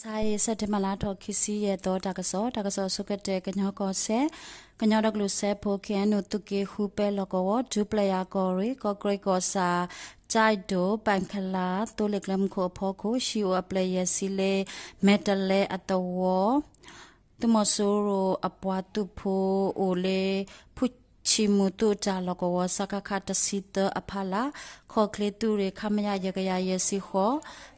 စါအံၤ စဲးပထ့ဘၢၣ်လါထီၣ်ခံဆံယဲၢ်သီ တၢ်ကစီၣ်, တၢ်ကစီၣ်အဆိကတၢၢ် ကညီကီၢ်စဲၣ်, ကညီဒီကလုာ်စၢဖှိၣ် ခ့ၣ်အဲၣ်ယူၣ် သုးက့ဃုပဲလီၢ်ကဝီၤ ဒူပျဲၢ်ယၤကီၢ်ရ့ၣ် ကီၢ်ကရ့ၣ်ကီၢ်ဆၣ် ကၠဲးဒိၣ် ပၣ်ခလး သိလ့ၣ်ကျဲမုၢ်ခိၣ်အဖီခိၣ် ဟံၣ်အိၣ်အပျဲၢ်ယဲၢ်ဆံလၢ မဲၢ်တလဲအသဝီ သုးမီၤစိရိၤအပှၤသုးဖိအိၣ်လၢ ဖုဆံၣ်မူၤသူၣ်အတၢ်လီၢ်ကဝီၤ စကခ တဆံသၢအဖီလာ် ခီၣ်ချ့သုးရ့ၣ် ခမရ ယဲၢ်ကယၤယဲၢ်ဆံဃိး,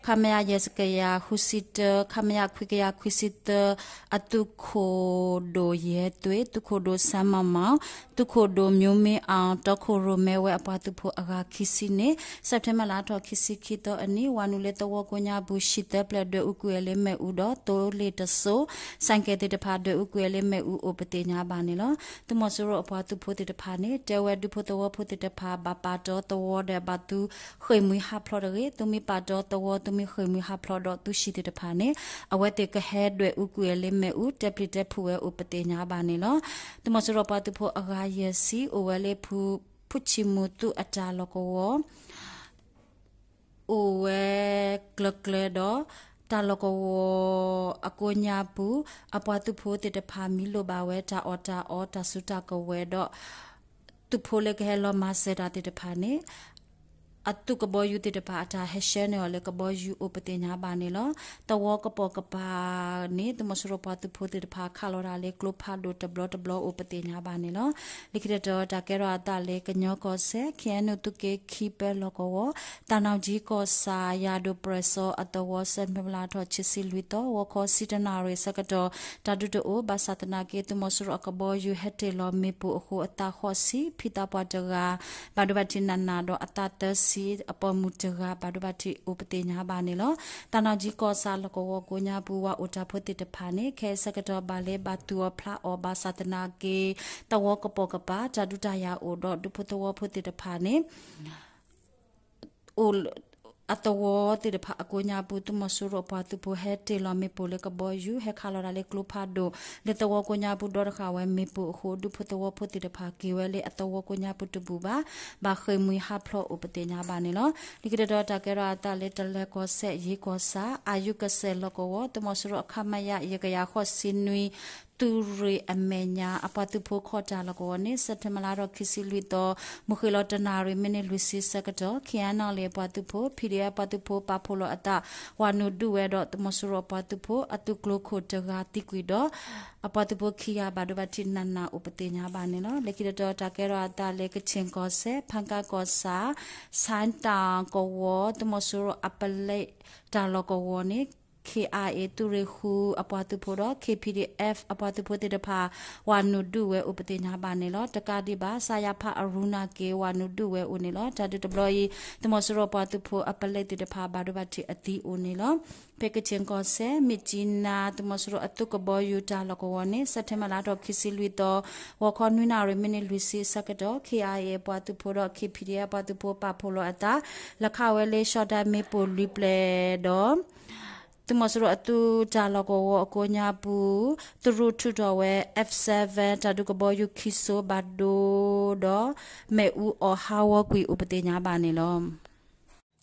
ခမရ ယဲၢ်ကယၤဃုဆံတၢ, ခမရ ခွံကယၤခွံဆံသၢ အသုးခိၣ်ဒိၣ်ယဲၢ်သွ့ၣ်, သုးခိၣ်ဒိၣ်စၢမၤမီၣ်, သုးခိၣ်ဒိၣ်မၠိမ့အီၣ်, တီခိၣ်ရိၣ်မဲဝဲအပှၤသုးဖိအဂၤခံဆံန့ၣ် စဲးပထ့ဘၢၣ်လါထီၣ်ခံဆံခံသီအနံၤ ဝၤနုာ်လၢသဝီကိးညါပူၤ ဟံၣ်သၢပျဲၢ်ဒွဲၣ်အူကွံာ်ဝဲလၢမ့ၣ်အူဒီး သိလ့ၣ်တစိၢ် ဆိုင်ကယ်သ့ၣ်တဖၣ် ဒွဲၣ်အူကွံာ်ဝဲလၢမ့ၣ်အူအိၣ်ပသ့ၣ်ညါဘၣ်န့ၣ်လီၤ. သုးမီၤစိရိၤအပှၤသုးဖိသ့ၣ်တဖၣ်န့ၣ် တဲဝဲဒူဖိသဝီဖိသ့ၣ်တဖၣ် ဘၣ်ပာ်တီသဝီဒီးဘၣ်သုဃ့ၢ်မှံဟးဖျိးတဂ့ၤ, သုမ့ၢ်ပာ်တီသဝီ သုမ့ၢ်ဃ့ၢ်မှံဟးဖျိးဒီး သုဟံၣ်သ့ၣ်တဖၣ်န့ၣ် အဝဲသ့ၣ်ကဟဲဒွဲၣ်အူကွံာ်ဝဲလၢမ့ၣ်အူ တဲပျံၤတဲဖုးဝဲအိၣ်ပသ့ၣ်ညါဘၣ်န့ၣ်လီၤ. သုးမီၤစိရိၤပှၤသုးဖိအဂၤယဲၢ်ဆံ အိၣ်ဝဲလၢ ဖုဆံၣ်မူၤသူၣ်အတၢ်လီၢ်ကဝီၤ အိၣ်ဝဲကျၢၤကျၢၤဒီး တၢ်လီၢ်ကဝီၤအကိးညါပူၤ အပှၤသုးဖိသ့ၣ်တဖၣ် မံလိာ်ဘၣ်ဝဲတၢ်အီၣ်တၢ်အီ တၢ်စုတၢ်ကဝဲၤဒီး သုးဖိလၢကဟဲလီၤမၤစၢၤတၢ်သ့ၣ်တဖၣ်န့ၣ် အသုးကဘီယူၤသ့ၣ်တဖၣ်အတၢ်ဟဲဆှၢန့ၢ်အီၤလၢကဘီယူၤအိၣ်ပသ့ၣ်ညါဘၣ်န့ၣ်လီၤ. သဝီကပိာ်ကပၤန့ၣ် သုးမီၤစိရိၤပှၤသုးဖိသ့ၣ်တဖၣ် ခးလီၤတၢ်လၢကျိဖးဒိၣ်တဘျီတဘျီအိၣ်ပသ့ၣ်ညါဘၣ်န့ၣ်လီၤ. လၢခံတတီၤ တၢ်ကဲထီၣ်အသးလၢကညီကီၢ်စဲၣ် ခ့ၣ်အဲၣ်ယူၣ် သုးက့ခံပဲလီၢ်ကဝီၤ တၢ်နီၣ်ကၠံကီၢ်ဆၣ် ယၤဒိၣ်ပြဲၢ်စီအသဝီ စဲးပထ့ဘၢၣ်လါထီၣ်ခံဆံလွံၢ်သီ ဂီၤခီဆံတၢနၣ်ရံၣ်ဆၢကတီၢ် တၢ်ဒုးတအိၣ် ဘၣ်ဆၣ်သနာ်က့ သုးမီၤစိရိၤအကဘီယူၤဟဲတ့ၢ်လီၤမ့ၣ်ပိၢ်အဃိ အသးဃိးဆံ ဖံသးပှၢ်တဂၤ ဘၣ်ဒိဘၣ်ထံးနးနးဒီး အသးသၢဆံ အပိာ်မုၣ်တဂၤ ဘၣ်ဒိဘၣ်ထံးအိၣ်ပသ့ၣ်ညါဘၣ်န့ၣ်လီၤ. တၢ်နီၣ်ကၠံကီၢ်ဆၣ်လီၢ်ကဝီၤကိးညါပူၤ ဝၤအိၣ်တၢ်ဖိသ့ၣ်တဖၣ်န့ၣ် ခဲအံၤဆၢကတီၢ်ဘၣ်လဲၤဘၣ်သူၣ်အီၤဖျးအီၤ ဘၣ်ဆၣ်သနာ်က့ သဝီကပိာ်ကပၤ တၢ်ဒုးတၢ်ယၤအိၣ်ဒီး ဒူဖိသဝီဖိသ့ၣ်တဖၣ်န့ၣ် အိၣ်လၢအသဝီသ့ၣ်တဖၣ်အကိးညါပူၤ သုးမီၤစိရိၤအပှၤသုးဖိဟဲတ့ၢ်လီၤမ့ၣ်ပိၢ်လၢကဘီယူၤ ဟဲခးလီၤတၢ်လၢကျိဖးဒိၣ် လၢသဝီကိးညါပူၤဒီတဃာ်ဝဲမ့ၣ်ပိၢ်အဃိ ဒူဖိသဝီဖိသ့ၣ်တဖၣ်က့ၤဝဲလၢအသဝီကိးညါပူၤတဘူၣ်ဘၣ် ဘၣ်ဃ့ၢ်မှံဟးဖျိးအိၣ်ပသ့ၣ်ညါဘၣ်န့ၣ်လီၤ. လၢခံတတီၤတၢ်ကဲထီၣ်အသးလၢတလၢၤကီၢ်စဲၣ် ယ့ကီၢ်ဆၣ် အၣ်ယူၣ်ကစဲၣ်လီၢ်ကဝီၤ သုးမီၤစိရိၤအခမရ ယဲၢ်ကယၤဃိးဆံနွံ သုးရ့ၣ်အမဲာ်ညါ အပှၤသုးဖိခီၣ်တၢ်လီၢ်ကဝီၤန့ၣ် စဲးပထ့ဘၢၣ်လါထီၣ်ခံဆံလွံၢ်သီ မုၢ်ဃ့ၢ်လီၤတနၣ်ရံၣ်မံးနံးလွံၢ်ဆံဆၢကတီၢ် ခ့ၣ်အဲၣ်ယူၣ် အပှၤသုးဖိ ဖံးဒ့ၣ်အပှၤသုးဖိပာ်ဖှိၣ်လီၤအသး ဝၤနုာ်ဒုးဝဲဒီး သုးမီၤစိရိၤအပှၤသုးဖိ အသုးကျိခိၣ်တဂၤသံကွံာ်ဒီး အပှၤသုးဖိခံဂၤဘၣ်ဒိဘၣ်ထံးနးနးအိၣ်ပသ့ၣ်ညါဘၣ်န့ၣ်လီၤ. လၢခံတတီၤတၢ်ကဲထီၣ်အသးလၢကခ့ၣ်ကီၢ်စဲၣ် ဖၣ်ကၣ်ကီၢ်ဆၣ် ဆၣ်တၣ်ကဝီၤ သုးမီၤစိရိၤအပလဲတၢ်လီၢ်ကဝီၤန့ၣ် ခ့ၣ်အဲၣ်ယူၣ် သုးရ့ၣ်ဃုအပှၤသုးဖိဒီး ခ့ၣ်ပံၣ်ဒ့ၣ်အဲၣ် အပှၤသုးဖိသ့ၣ်တဖၣ် ဝၤနုာ်ဒုးဝဲအိၣ်ပသ့ၣ်ညါဘၣ်န့ၣ်လီၤ. တကးဒံးဘၣ် စါယါဖးအရူနၢ်က့ၤ ဝၤနုာ်ဒုးဝဲအိၣ်န့ၣ်လီၤ. တၢ်ဒုးတဘျီအံၤ သုးမီၤစိရိၤအပှၤသုးဖိအပလဲသ့ၣ်တဖၣ် ဘၣ်ဒိဘၣ်ထံးအသံအိၣ်န့ၣ်လီၤ. ဖဲကခ့ၣ်ကီၢ်စဲၣ် မြစ်ကြီးနား သုးမီၤစိရိၤအသုးကဘီယူၤတၢ်လီၢ်ကဝီၤန့ၣ် စဲးပထ့ဘၢၣ်လါထီၣ်ခံဆံလွံၢ်သီ ဂီၤခီနွံနၣ်ရံၣ်မံးနံးလွံၢ်ဆံဆၢကတီၢ် ခ့ၣ်အဲၣ်ယူၣ် အပှၤသုးဖိဒီး ခ့ၣ်ပံၣ်ဒ့ၣ်အဲၣ် အပှၤသုးဖိပာ်ဖှိၣ်လီၤအသး လဲၤခးဝဲလၢ ရှီၣ်ဒၣ်မ့ၣ်ပိၢ်လွံၢ်ပျဲၢ်ဒီး သုးမီၤစိရိၤအသုးတၢ်လီၢ်ကဝီၤအကိးညါပူၤ သရူးထုးထီၣ်ဝဲ F seven တၢ်ဒုးကဘီယူၤခံစိၤ ဘၣ်ဒိဒီး မ့ၣ်အူအီၣ်ဟးဂီၤကွံာ်အိၣ်ပသ့ၣ်ညါဘၣ်န့ၣ်လီၤ.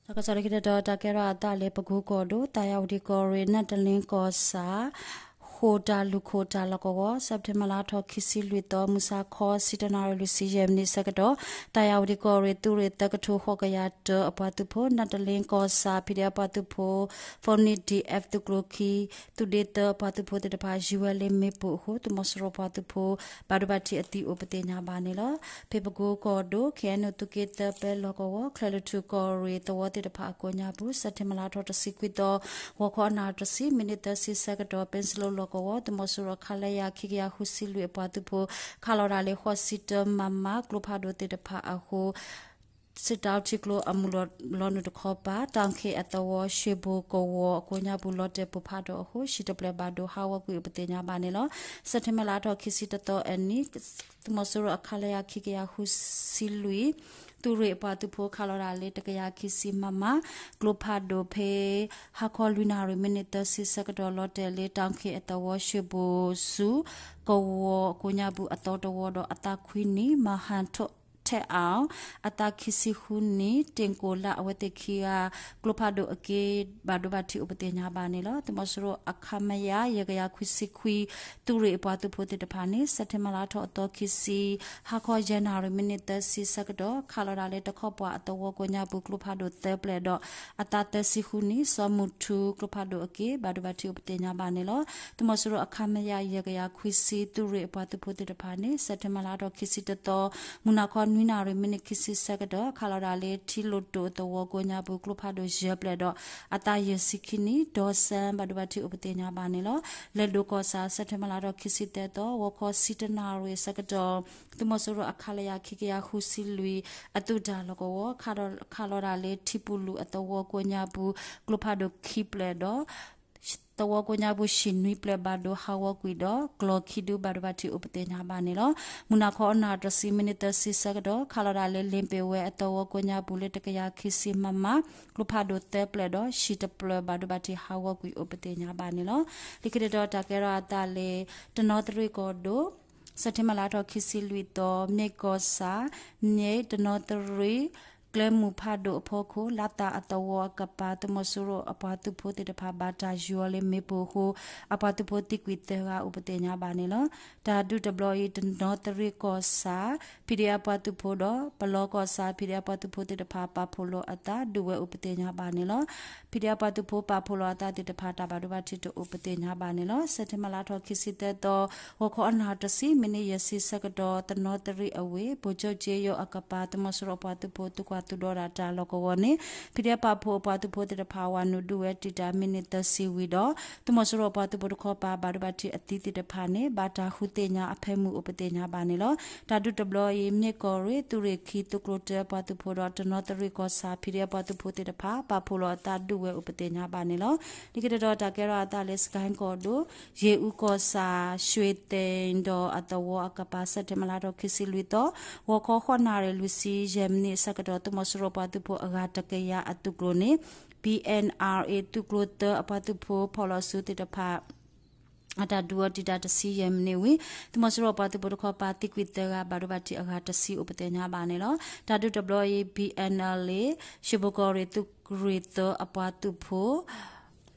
တၢ်ကစီၣ်လၢခံတတီၤ တၢ်ကဲထီၣ်အသးလၢပကိၤကီၢ်ဒိၣ် သးယၤဝတံၣ်ကီၢ်ရ့ၣ် နၢ်တလ့ကီၢ်ဆၣ် ဃိာ်တၢ်လူၢ်ခိၣ်တၢ်လီၢ်ကဝီၤ စဲးပထ့ဘၢၣ်လါထီၣ်ခံဆံလွံၢ်သီ မုၢ်ဆါခီ ဆံတၢနၣ်ရံၣ်လွံၢ်ဆံယဲၢ်မံးနံးဆၢကတီၢ် သးယၤဝတံၣ်ကီၢ်ရ့ၣ် သုးရ့ၣ်သၢကထိဃိးကယၤတၢ အပှၤသုးဖိ နၢ်တလ့ကီၢ်ဆၣ် ဖံးဒ့ၣ်အပှၤသုးဖိ ဖိနံၣ် D F သုးကျိၤခံ သုးဒ့သၢအပှၤသုးဖိသ့ၣ်တဖၣ် ယံၤဝဲလၢမ့ၣ်ပိၢ်အဃိ သုးမီၤစိရိၤပှၤသုးဖိ ဘၣ်ဒိဘၣ်ထံးအသံအိၣ်ပသ့ၣ်ညါဘၣ်န့ၣ်လီၤ. ဖဲပကိၤကီၢ်ဒိၣ် ခ့ၣ်အဲၣ်ယူၣ် သုးက့သၢပဲလီၢ်ကဝီၤ ချၢၣ်လွံၢ်ထူၣ်ကီၢ်ရ့ၣ်သဝီသ့ၣ်တဖၣ်အကိးညါပူၤ စဲးပထ့ဘၢၣ်လါထီၣ်တဆံခွံသီ ဂီၤခီအနၣ်ရံၣ်တဆံ မံးနံးသၢဆံဆၢကတီၢ် ပ့စလိလီၢ်ကဝီၤ သုးမီၤစိရိၤခလရ ခံကယၤဃုဆံလွံၢ်အပှၤသုးဖိ ခးလီၤတၢ်လၢဃိးဆံတၢမးမး ကျိဖးဒိၣ်သ့ၣ်တဖၣ်အဃိ စစ်တောင်းထံကျိအမုၢ်လီၤနုာ်တခီပၤ တၢ်ခ့ၣ်အသဝီ ရွှ့ၣ်ဘိၣ်ကဝီၤအကိးညါပူၤလီၤတဲာ်ပိၢ်ဖးဒိၣ်အဃိ ဟံၣ်တဖျၢၣ်ဘၣ်ဒိဟးဂီၤကွံာ်အိၣ်ပသ့ၣ်ညါဘၣ်န့ၣ်လီၤ. စဲးပထ့ဘၢၣ်လါထီၣ်ခံဆံတသီအနံၤ သုးမီၤစိရိၤအခလရ ခံကယၤဃုဆံလွံၢ် သုးရ့ၣ်အပှၤသုးဖိခးလီၤတၢ်လၢတကယၤခံဆံမးမး ကျိဖးဒိၣ်ဖဲ ဟါခီလွံၢ်နၣ်ရံၣ်မံးနံးသၢဆံဆၢကတီၢ်လီၤတဲာ်လၢ တၢ်ခ့ၣ်အသဝီ ရွှ့ၣ်ဘိၣ်စူၤ ကဝီၤအကိးညါပူၤအသီတဝီဒီးအသးခွံနံၣ် မၤဟးထီၣ် ထဲးအၣ် အသးခံဆံဃုနံၣ်, တ့ၢ်ကိၣ်လၣ် အဝဲသ့ၣ်ခံဂၤ ကျိဖးဒိၣ်အက့ ဘၣ်ဒိဘၣ်ထံးအိၣ်ပသ့ၣ်ညါဘၣ်န့ၣ်လီၤ. သုးမီၤစိရိၤ အခမရ ယဲၢ်ကယၤခွံဆံခွံ သုးရ့ၣ်အပှၤသုးဖိသ့ၣ်တဖၣ်န့ၣ် စဲးပထ့ဘၢၣ်လါထီၣ်အသီခံဆံ ဟါခီယဲၢ်နၣ်ရံၣ် မံးနံးသၢဆံဆၢကတီၢ် ခးလီၤဒၣ်လၢတခီပှၤအသဝီကိးညါပူၤ ကျိဖးဒိၣ်သၢပျဲၢ်ဒီး အသးသၢဆံဃုနံၣ် စီၤမုၢ်ထူ ကျိဖးဒိၣ်အက့ ဘၣ်ဒိဘၣ်ထံးအိၣ်ပသ့ၣ်ညါဘၣ်န့ၣ်လီၤ. သုးမီၤစိရိၤ အခမရ ယဲၢ်ကယၤခွံဆံ သုးရ့ၣ်အပှၤသုးဖိသ့ၣ်တဖၣ်န့ၣ် စဲးပထ့ဘၢၣ်လါထီၣ်ခံဆံတသီ မုၢ်နၤခီနွံနၣ်ရံၣ် မံးနံးခံဆံဆၢကတီၢ် ခးလီၤဒၣ်လၢထံလိၣ်တိၣ်အသဝီကိးညါပူၤ ကျိဖးဒိၣ်ယဲၢ်ပျဲၢ်ဒီး အသးယဲၢ်ဆံခံနံၣ် ဒီးစၢ ဘၣ်ဒိဘၣ်ထံးအိၣ်ပသ့ၣ်ညါဘၣ်န့ၣ်လီၤ. လဲၤဒိၣ်ကီၢ်ဆၣ် စဲးပထ့ဘၢၣ်လါထီၣ်ခံဆံသၢသီ ဂီၤခီဆံတၢနၣ်ရံၣ်အဆၢကတီၢ် သုးမီၤစိရိၤ အခလရ ခံကယၤဃုဆံလွံၢ် အသုးတၢ်လီၢ်ကဝီၤ ခးလီၤဒၣ်လၢထံပူၤလူၤအသဝီကိးညါပူၤ ကျိဖးဒိၣ်ခံပျဲၢ်ဒီး သဝီကိးညါပူၤ ဟံၣ်နွံပျဲၢ်ဘၣ်ဒိဟးဂီၤကွံာ်ဒီး ကျီၢ်ခံဒုဘၣ်ဒိဘၣ်ထံးအိၣ်ပသ့ၣ်ညါဘၣ်န့ၣ်လီၤ. မုၢ်နၤခီအနၣ်တဆံ မံးနံးသၢဆံဆၢကတီၢ် ခးလီၤဒၣ်လၢလ့ၣ်ပ့ၤဝဲအသဝီကိးညါပူၤလၢတကယၤခံဆံ မမ ကျိဖးဒိၣ်သၢပျဲၢ်ဒီး ဟံၣ်တပျဲၢ်ဘၣ်ဒိဘၣ်ထံးဟးဂီၤကွံာ်အိၣ်ပသ့ၣ်ညါဘၣ်န့ၣ်လီၤ. လၢခံတတီၤတၢ်ကဲထီၣ်အသးလၢ တနီသရံၣ်ကီၢ်ဒိၣ် စဲးပထ့ဘၢၣ်လါထီၣ်ခံဆံလွံၢ်သီ မ့ၢ်ကီၢ်ဆၣ် မ့ၢ်တနီသရံၣ် ကျဲမုၢ်ဖးဒိၣ်အဖီခိၣ် လါသးအသဝီအကပၤ သုးမီၤစိရိၤအပှၤသုးဖိသ့ၣ်တဖၣ် ဘၣ်တၢ်ယီၤလၢမ့ၣ်ပိၢ်အဃိ အပှၤသုးဖိသံကွံာ်သၢဂၤအိၣ်ပသ့ၣ်ညါဘၣ်န့ၣ်လီၤ. တၢ်ဒုးတဘျီအံၤ တနီသရံၣ်ကီၢ်ဆၣ် PDF ပှၤသုးဖိဒီး ပလီကီၢ်ဆၣ် PDF ပှၤသုးဖိသ့ၣ်တဖၣ် ပာ်ဖှိၣ်လီၤအသးဒုးဝဲအိၣ်ပသ့ၣ်ညါဘၣ်န့ၣ်လီၤ. PDF ပှၤသုးဖိပာ်ဖှိၣ်လီၤအသးသ့ၣ်တဖၣ် တၢ်ဘၣ်ဒိဘၣ်ထံးတအိၣ်ပသ့ၣ်ညါဘၣ်န့ၣ်လီၤ. စဲးပထ့ဘၢၣ်လါထီၣ်ခံဆံသၢသီ ဂီၤခီအနၣ်တဆံ မံးနံးယဲၢ်ဆံဆၢကတီၢ် တနီသရံၣ်အဝ့ၢ် ဘိၣ်ကၠိၣ်ကၠ့ယိၤအကပၤ သုးမီၤစိရိၤအပှၤသုးဖိသုးကွၢ်သုးဒီတၢ်လီၢ်ကဝီၤန့ၣ် PDF ပာ်ဖှိၣ်အပှၤသုးဖိသ့ၣ်တဖၣ် ဝၤနုာ်ဒုးဝဲတံာ်တာ် မံးနံးသၢဆံဝံၤဒီး သုးမီၤစိရိၤအပှၤသုးဖိတခီပၤ ဘၣ်ဒိဘၣ်ထံးအသံသ့ၣ်တဖၣ်န့ၣ် ဘၣ်တၢ်ဃုသ့ၣ်ညါအဖၢမုၢ်အိၣ်ပသ့ၣ်ညါဘၣ်န့ၣ်လီၤ. တၢ်ဒုးတဘျီအံၤ မ့ၢ်ကီၢ်ရ့ၣ် သုးရ့ၣ်ခံ သုးကျိၤတၢအပှၤသုးဖိဒီး တနီသရံၣ်ကီၢ်ဆၣ် PDF ပှၤသုးဖိသ့ၣ်တဖၣ် ပာ်ဖှိၣ်လီၤအသးဒုးဝဲအိၣ်ပသ့ၣ်ညါဘၣ်န့ၣ်လီၤ. လၢခံတတီၤတၢ်ကဲထီၣ်အသးလၢ စကဲၣ်ကီၢ်ဒိၣ် ယ့ၣ်အူကီၢ်ဆၣ် ရွှေသိမ်ဒီးအသဝီအကပၤ စဲးပထ့ဘၢၣ်လါထီၣ်ခံဆံလွံၢ်သီ ဂီၤခီဃိးနၣ်ရံၣ်လွံၢ်ဆံယဲၢ်မံးနံးအဆၢကတီၢ် သုးမီၤစိရိၤပှၤသုးဖိအဂၤတကယၤအသုးကျိၤန့ၣ် BNRA သုးကျိၤသၢအပှၤသုးဖိဖီၣ်လီၤစုသ့ၣ်တဖၣ် အတၢ်ဒုးအီၤတံာ်တာ်တဆံယဲၢ်မံးနံးဝံၤ သုးမီၤစိရိၤပှၤသုးဖိတခီပၤသံကွံာ်သၢဂၤ ဘၣ်ဒိဘၣ်ထံးအဂၤတဆံအိၣ်ပသ့ၣ်ညါဘၣ်န့ၣ်လီၤ. တၢ်ဒုးတဘျီအံၤ BNLA ရွှေဘိုကီၢ်ရ့ၣ်သုးရ့ၣ်သၢအပှၤသုးဖိ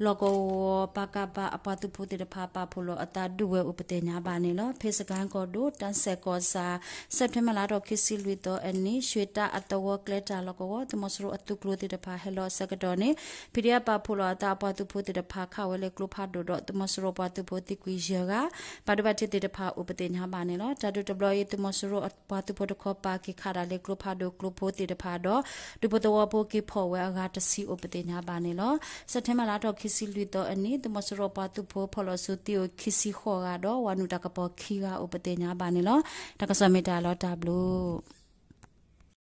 လီၢ်ကဝီၤ ပကဖ အပှၤသုးဖိသ့ၣ်တဖၣ် ပာ်ဖှိၣ်လီၤအသးဒုးဝဲအိၣ်ပသ့ၣ်ညါဘၣ်န့ၣ်လီၤ. ဖဲစကဲၣ်ကီၢ်ဒိၣ် တၢ်စဲၣ်ကီၢ်ဆၣ် စဲးပထ့ဘၢၣ်လါထီၣ်ခံဆံလွံၢ်သီအနံၤ ရွှေတာအသဝီကျဲတၢ်လီၢ်ကဝီၤ သုးမီၤစိရိၤအသုးကျိၤသ့ၣ်တဖၣ်ဟဲလီၤအဆၢကတီၢ်န့ၣ် PDF ပာ်ဖှိၣ်လီၤအသးအပှၤသုးဖိသ့ၣ်တဖၣ် ခးဝဲလၢကျိဖးဒိၣ်ဒီး သုးမီၤစိရိၤပှၤသုးဖိသံကွံာ်ယဲၢ်ဂၤ ဘၣ်ဒိဘၣ်ထံးသ့ၣ်တဖၣ်အိၣ်ပသ့ၣ်ညါဘၣ်န့ၣ်လီၤ. တၢ်ဒုးတဘျီအံၤ သုးမီၤစိရိၤပှၤသုးဖိတခီပၤက့ၤခးဒၣ်လၢကျိဖးဒိၣ်ကျိဖိသ့ၣ်တဖၣ်ဒီး ဒူဖိသဝီဖိက့ၤဖီၣ်ဝဲအဂၤတဆံအိၣ်ပသ့ၣ်ညါဘၣ်န့ၣ်လီၤ. စဲးပထ့ဘၢၣ်လါထီၣ်ခံဆံလွံၢ်သီအနံၤ သုးမီၤစိရိၤပှၤသုးဖိဖီၣ်လီၤစုသံအိၣ်ခံဆံဃိးဂၤဒီး ဝၤနုာ်တၢ်ကပီၤခံဂၤအိၣ်ပသ့ၣ်ညါဘၣ်န့ၣ်လီၤ. တၢ်ကစီၣ်မ့ၢ်တၢ်လီၤတၢ်ဘျုး